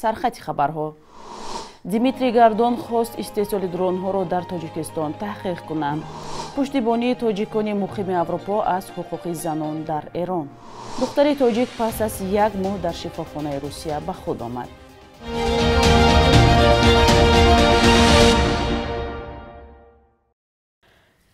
Сархати хабарҳо. Дмитрий Гордон хост истеҳсоли дронҳоро дар Тоҷикистон таҳқиқ кунанд. Пуштибонии тоҷикони муқими Аврупо аз ҳуқуқи занон дар Эрон. Духтари тоҷик пас аз як моҳ дар шифохонаи Русия ба худ омад.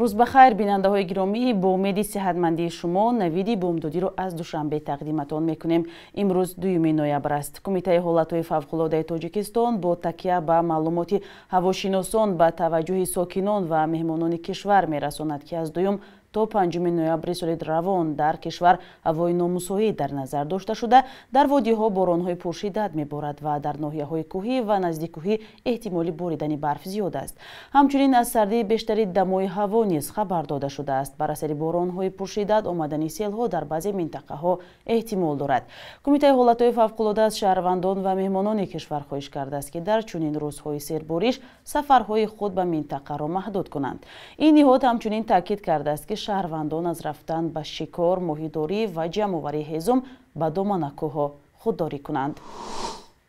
Рӯз ба хайр, бинандаҳои гиромӣ, бо умеди сиҳатмандии шумо навиди бомдодиро аз Душанбе тақдиматон мекунем. Имрӯз 2 ноябр аст. Кумитаи ҳолатҳои фавқулодаи Тоҷикистон бо такя ба маълумоти ҳавошиносон ба таваҷҷӯҳи сокинон ва меҳмонони кишвар мерасонад, ки аз 2 то 5 ноябри соли равон дар кишвар ҳавои номусоид дар назар дошта шуда, дар водиҳо боронҳои пуршиддат меборад ва дар ноҳияҳои кӯҳӣ ва наздиккӯҳӣ эҳтимоли боридани барф зиёд аст. Ҳамчунин аз сардии бештари дамои ҳаво низ хабар дода шудааст. Бар асари боронҳои пуршиддат омадани селҳо дар баъзе минтақаҳо эҳтимол дорад. Кумитаи ҳолатҳои фавқулода аз шаҳрвандон ва меҳмонони кишвар хоҳиш кардааст, ки дар чунин рӯзҳои сербориш сафарҳои худ ба минтақаро маҳдуд кунанд. Ин ниҳод ҳамчунин таъкид кардааст, ки шаҳрвандон аз рафтан ба шикор, моҳидорӣ ва ҷамъоварии ҳезум ба доманакӯҳҳо худдорӣ кунанд.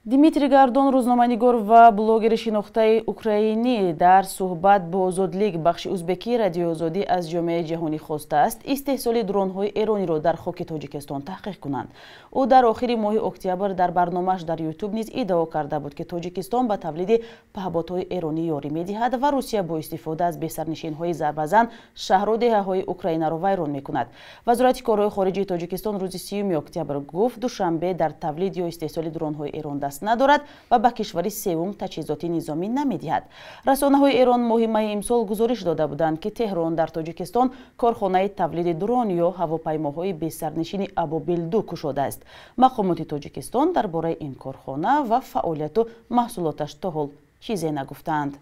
Дмитрий Гордон, рӯзноманигор ва блогери шинохтаи украинӣ, дар суҳбат бо Озодлик, бахши узбекии Радиои Озодӣ, аз ҷомеаи ҷаҳонӣ хостааст истеҳсоли дронҳои эрониро дар хоки Тоҷикистон таҳқиқ кунанд. Ӯ дар охири моҳи октябр дар барномааш дар Ютуб низ иддао карда буд, ки Тоҷикистон ба тавлиди паҳботҳои эронӣ ёрӣ медиҳад ва Русия бо истифода аз бесарнишинҳои зарбазан шаҳру деҳаҳои Украинаро вайрон мекунад. Вазорати корҳои хориҷии Тоҷикистон рӯзи 30 октябр гуфт, Душанбе дар тавлид ё истеҳсоли дронҳои эрон даст надорад ва ба кишвари севум таҷҳизоти низомӣ намедиҳад. Расонаҳои Эрон моҳи майи имсол гузориш дода буданд, ки Теҳрон дар Тоҷикистон корхонаи тавлиди дрон ё ҳавопаймоҳои бесарнишини Абобил-2 кушодааст. Мақомоти Тоҷикистон дар бораи ин корхона ва фаъолияту маҳсулоташ то ҳол чизе нагуфтаанд.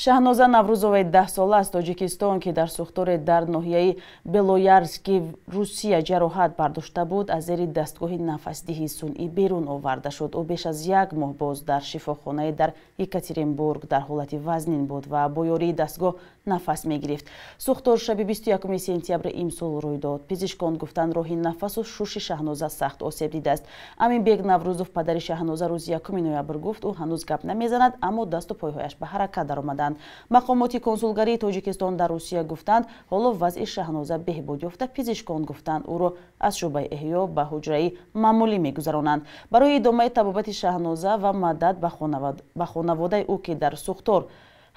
Шаҳноза Наврӯзоваи 10сола аз Тоҷикистон, ки дар сӯхторе дар ноҳияи Белоярски Русия ҷароҳат бардошта буд, аз зери дастгоҳи нафасдиҳии сунъӣ берун оварда шуд. Ӯ беш аз як моҳ боз дар шифохонае дар Екатеринбург дар ҳолати вазнин буд ва бо ёрии дастгоҳ нафас мегирифт. Сӯхтор шаби 21 сентябри имсол рӯй дод. Пизишкон гуфтанд, роҳи нафасу шуши Шаҳноза сахт осеб дидааст. Аминбек Наврӯзов, падари Шаҳноза, рӯзи 1 ноябр гуфт, ӯ ҳанӯз гап намезанад, аммо дасту пойҳояш ба ҳаракат даромаданд. Мақомоти консулгарии Тоҷикистон дар Русия гуфтанд, ҳоло вазъи Шаҳноза беҳбуд ёфта, пизишкон гуфтанд, ӯро аз шӯъбаи эҳё ба ҳуҷраи маъмулӣ мегузаронанд. Барои идомаи табобати Шаҳноза ва мадад ба хонаводаи ӯ, ки дар сӯхтор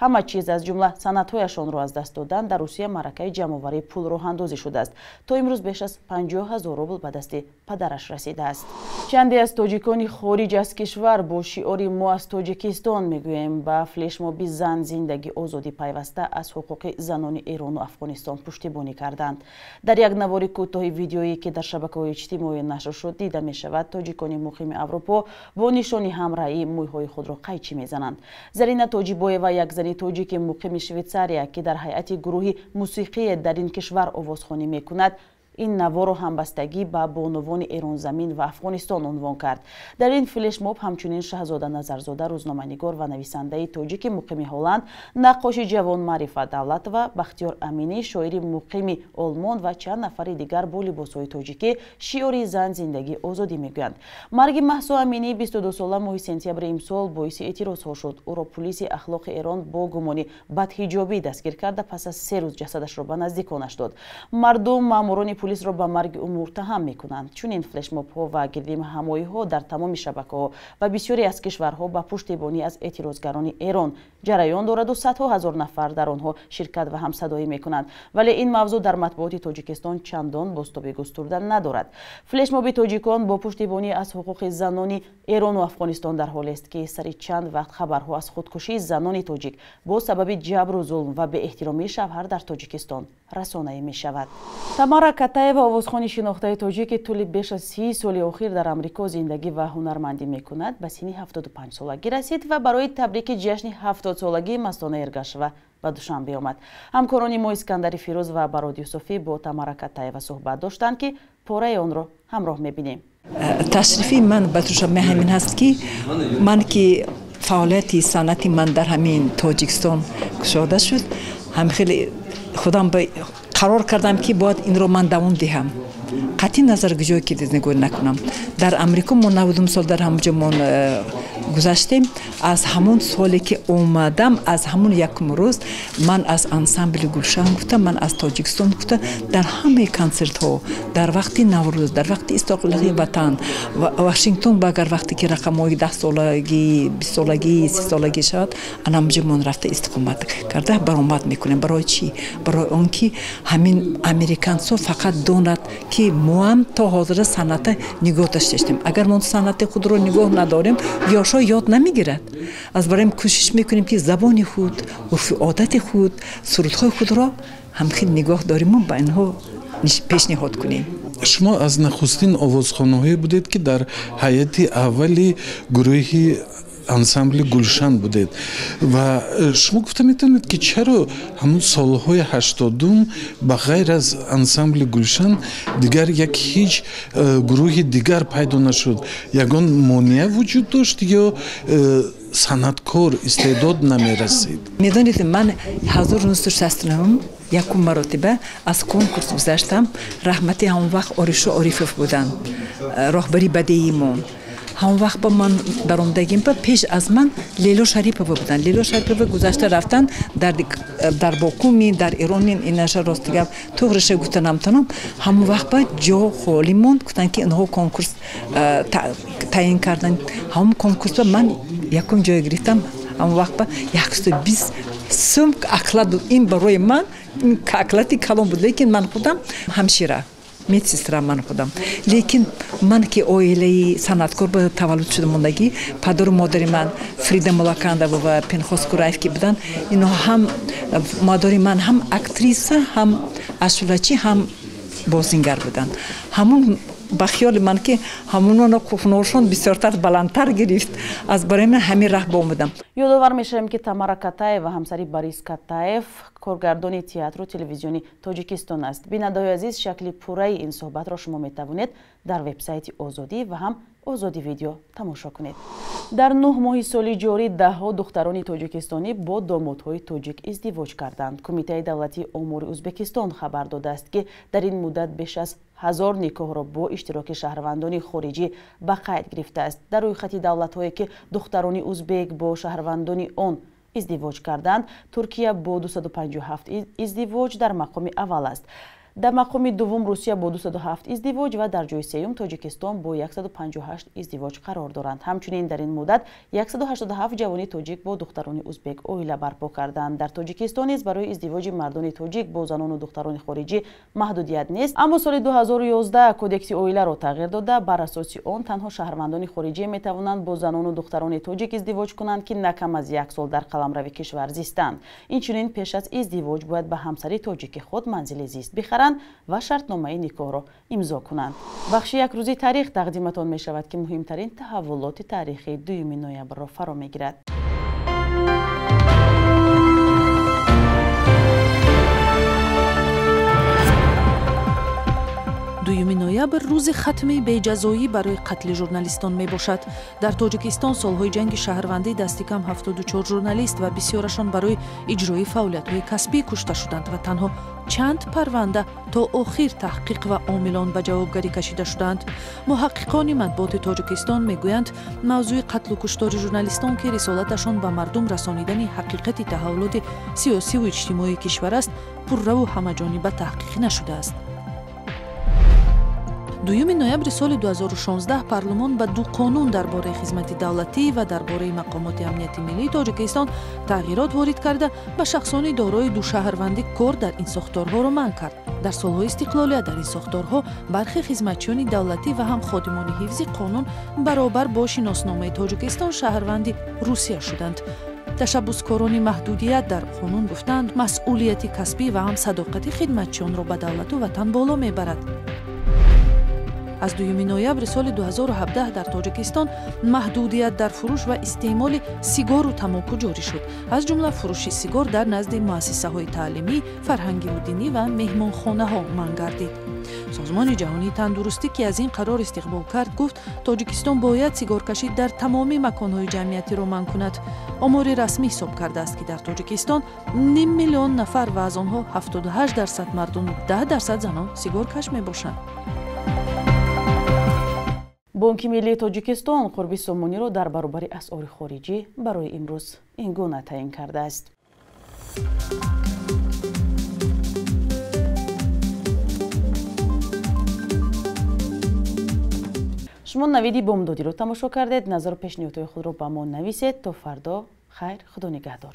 ҳама чиз аз ҷумла санадҳояшонро аз даст доданд, дар Русия маъракаи ҷамъоварии пул роҳандозӣ шудааст. То имрӯз беш аз 50 000 рубл ба дасти падараш расидааст. Чанде аз тоҷикони хориҷ аз кишвар бо шиори «Мо аз Тоҷикистон мегӯем» ба флешмоби «Зан, зиндагӣ, озодӣ» пайваста аз ҳуқуқи занони Эрону Афғонистон пуштибонӣ карданд. Дар як навори кӯтоҳи видеоӣ, ки дар шабакаҳои иҷтимоӣ нашр шуд, дида мешавад, тоҷикони муқими Аврупо бо нишони ҳамраҳӣ мӯйҳои худро қайчӣ мезананд. Зарина Тоҷибоева, як зани тоҷики муқими Швейтсария, ки дар ҳайати гурӯҳи мусиқие дар ин кишвар овозхонӣ мекунад, ин наворо ҳамбастагӣ ба бонувони Эронзамин ва Афғонистон унвон кард. Дар ин флешмоб ҳамчунин Шаҳзода Назарзода, рӯзноманигор ва нависандаи тоҷики муқими Ҳолланд, наққоши ҷавон Маърифат Давлатова, Бахтиёр Аминӣ, шоири муқими Олмон ва чанд нафари дигар бо либосҳои тоҷикӣ шиори «Зан, зиндагӣ, озодӣ» мегӯянд. Марги Маҳсо Аминӣ 22сола моҳи сентябри имсол боиси эътирозҳо шуд. Ӯро пулиси ахлоқи Эрон бо гумони бадҳиҷобӣ дастгир карда, пас аз 3 рӯз ҷасадашро ба наздиконаш дод. Мардум маъмурони пулисро ба марги ӯ муттаҳам мекунанд. Чунин флешмобҳо ва гирдиҳамоиҳо дар тамоми шабакаҳо ва бисёре аз кишварҳо ба пуштибонӣ аз эътирозгарони Эрон ҷараён дораду садҳо ҳазор нафар дар онҳо ширкат ва ҳамсадоӣ мекунанд. Вале ин мавзӯъ дар матбуоти Тоҷикистон чандон бозтоби густурда надорад. Флешмоби тоҷикон бо пуштибонӣ аз ҳуқуқи занони Эрону Афғонистон дар ҳолест, ки сари чанд вақт хабарҳо аз худкушии занони тоҷик бо сабаби ҷабру зулм ва беэҳтиромии шавҳар дар Тоҷикистон расонаӣ мешавад. Тамара Катаева, овозхони шинохтаи тоҷик, ки тӯли беш аз 30 соли охир дар Амрико зиндагӣ ва ҳунармандӣ мекунад, ба синни 75солагӣ расид ва барои табрики ҷашни 70солагии Мастона Эргашева ба Душанбе омад. Ҳамкорони мо Искандари Фирӯз ва Барод Юсуфӣ бо Тамара Катаева суҳбат доштанд, ки пораи онро ҳамроҳ мебинем. Ташрифи ман ба Душанбе ҳамин ҳаст, ки ман ки фаъолияти санъати ман дар ҳамин Тоҷикистон кушода шуд, ҳам хеле худам қарор кардам, ки бояд инро ман давом диҳам. Қатъи назар куҷое ки нигоҳ накунам. Дар Амрико мо 92 сол дар ҳамонҷо мо гузаштем. Аз ҳамон соле ки омадам, аз ҳамон якум рӯз ман аз ансамбли Гулшан гуфтам, ман аз Тоҷикистон гуфтам, дар ҳамаи консертҳо, дар вақти Наврӯз, дар вақти истиқлолияти ватан, Вашингтон ба агар вақте ки рақамҳои 10-солагӣ, 20-солагӣ, 30-солагӣ шавад, анамҷо мон рафта истиқомат карда баромад мекунем. Барои чӣ? Барои он ки ҳамин американцо фақат донад ки моам то ҳозира санъата нигоҳ дошташтем. Агар мо санъати худро нигоҳ надорем, ёшҳо ёд намегирад. Аз барои кӯшиш мекунем ки забони худ, урфу одати худ, сурудҳои худро ҳамхел нигоҳ дориму ба инҳо пешниҳод кунем. Шумо аз нахустин овозхонаҳое будед, ки дар ҳайати аввали гурӯҳи ансамбли Гулшан будед ва шумо гуфта метавонед, ки чаро ҳамун солҳои 80-ум ба ғайр аз ансамбли Гулшан дигар як ҳеҷ гурӯҳи дигар пайдо нашуд? Ягон монеа вуҷуд дошт ё санъаткор истеъдод намерасид? Медонед, ман 1969 якум маротиба аз конкурс гузаштам. Раҳмати ҳамон вақт Оришо Орифов буданд, роҳбари бадеии мо. Ҳамон вақт ба ман баромадагим ба пеш аз ман Лело Шарипова буданд. Лело Шарипова гузашта рафтан дар Бокуми, дар Ирони, инаша рости гап туғриша гуфта намтонам. Ҳамон вақт ба ҷо холӣ монд, гуфтанд ки инҳо конкурс таъин карданд. Ҳамон конкурс ба ман якум ҷой гирифтам. Ҳамон вақт ба 120 сум оклад буд. Ин барои ман оклади калон буд, лекин ман худам ҳамшира, медсестра ман худам. Лекин ман ки оилаи санъаткор ба таваллуд шуда мондагӣ, падару модари ман Фрида Мулакандова ва Пинхос Кураев ки буданд, инҳо ҳам модари ман ҳам актриса, ҳам ашулачӣ, ҳам бозингар буданд. Ҳамун ба хиёли ман ки ҳамонона куфношон бисёртар баландтар гирифт. Аз барои ман ҳамин раҳ бомадам. Ёдовар мешавем, ки Тамара Катаева ҳамсари Борис Катаев, коргардони театру телевизиони Тоҷикистон аст. Бинандаҳои азиз, шакли пурраи ин суҳбатро шумо метавонед дар вебсайти Озодӣ ва ҳам Озодӣ видео тамошо кунед. Дар 9 моҳи соли ҷорӣ даҳҳо духтарони тоҷикистонӣ бо домодҳои тоҷик издивоҷ карданд. Кумитаи давлатии омори Ӯзбекистон хабар додааст, ки дар ин муддат беш аз 1000 никоҳро бо иштироки шаҳрвандони хориҷӣ ба қайд гирифтааст. Дар рӯйхати давлатҳое ки духтарони узбек бо шаҳрвандони он издивоҷ карданд, Туркия бо 257 издивоҷ дар мақоми аввал аст. Дар мақоми дуввум Русия бо 207 издивоҷ ва дар ҷои сеюм Тоҷикистон бо 158 издивоҷ қарор доранд. Ҳамчунин дар ин муддат 187 ҷавони тоҷик бо духтарони узбек оила барпо карданд. Дар Тоҷикистон низ барои издивоҷи мардони тоҷик бо занону духтарони хориҷӣ маҳдудият нест. Аммо соли 2011 кодекси оиларо тағйир дода, бар асоси он танҳо шаҳрвандони хориҷӣ метавонанд бо занону духтарони тоҷик издивоҷ кунанд, ки на кам аз 1 сол дар қаламрави кишвар зистанд. Инчунин пеш аз издивоҷ бояд ба ҳамсари тоҷики худ манзили зист бихаранд ва шартномаи никоҳро имзо кунанд. Бахши як рӯзи таърих тақдиматон мешавад, ки муҳимтарин таҳаввулоти таърихии 2 ноябрро фаро мегирад. Дуюми ноябр рӯзи хатми беҷазоӣ барои қатли журналистон мебошад. Дар Тоҷикистон солҳои ҷанги шаҳрвандӣ дасти кам 74 журналист ва бисёрашон барои иҷрои фаъолиятҳои касбӣ кушта шуданд ва танҳо чанд парванда то охир таҳқиқ ва омилон ба ҷавобгарӣ кашида шуданд. Муҳаққиқони матбуоти Тоҷикистон мегӯянд, мавзӯи қатлу куштори журналистон, ки рисолаташон ба мардум расонидани ҳақиқати таҳаввулоти сиёсиву иҷтимоии кишвар аст, пурраву ҳамаҷониба таҳқиқ нашудааст. 2 ноябри соли 2016 парлумон ба ду қонун дар бораи хизмати давлатӣ ва дар бораи мақомоти амнияти миллии Тоҷикистон тағйирот ворид карда, ба шахсони дорои душаҳрвандӣ кор дар ин сохторҳоро манъ кард. Дар солҳои истиқлолият дар ин сохторҳо бархе хизматчиёни давлатӣ ва ҳам ходимони ҳифзи қонун баробар бо шиносномаи Тоҷикистон шаҳрванди Русия шуданд. Ташаббускорони маҳдудият дар қонун гуфтанд, масъулияти касбӣ ва ҳам садоқати хидматчиёнро ба давлату ватан боло мебарад. Аз 2 ноябри соли 2017 дар Тоҷикистон маҳдудият дар фурӯш ва истеъмоли сигору тамоку ҷорӣ шуд. Аз ҷумла фурӯши сигор дар назди муассисаҳои таълимӣ, фарҳангиву динӣ ва меҳмонхонаҳо манъ гардид. Созмони ҷаҳонии тандурустӣ, ки аз ин қарор истиқбол кард, гуфт Тоҷикистон бояд сигоркашӣ дар тамоми маконҳои ҷамъиятиро манъ кунад. Омори расмӣ ҳисоб кардааст, ки дар Тоҷикистон 5 миллион нафар ва аз онҳо 78% мардуму 10% занон сигоркаш мебошанд. Бонки миллии Тоҷикистон қурби сомониро дар баробари асъори хориҷӣ барои имрӯз ин гуна таъин кардааст. Шумо навиди бомдодиро тамошо кардед. Назару пешниҳодҳои худро ба мо нависед. То фардо хайр, худо нигаҳдор.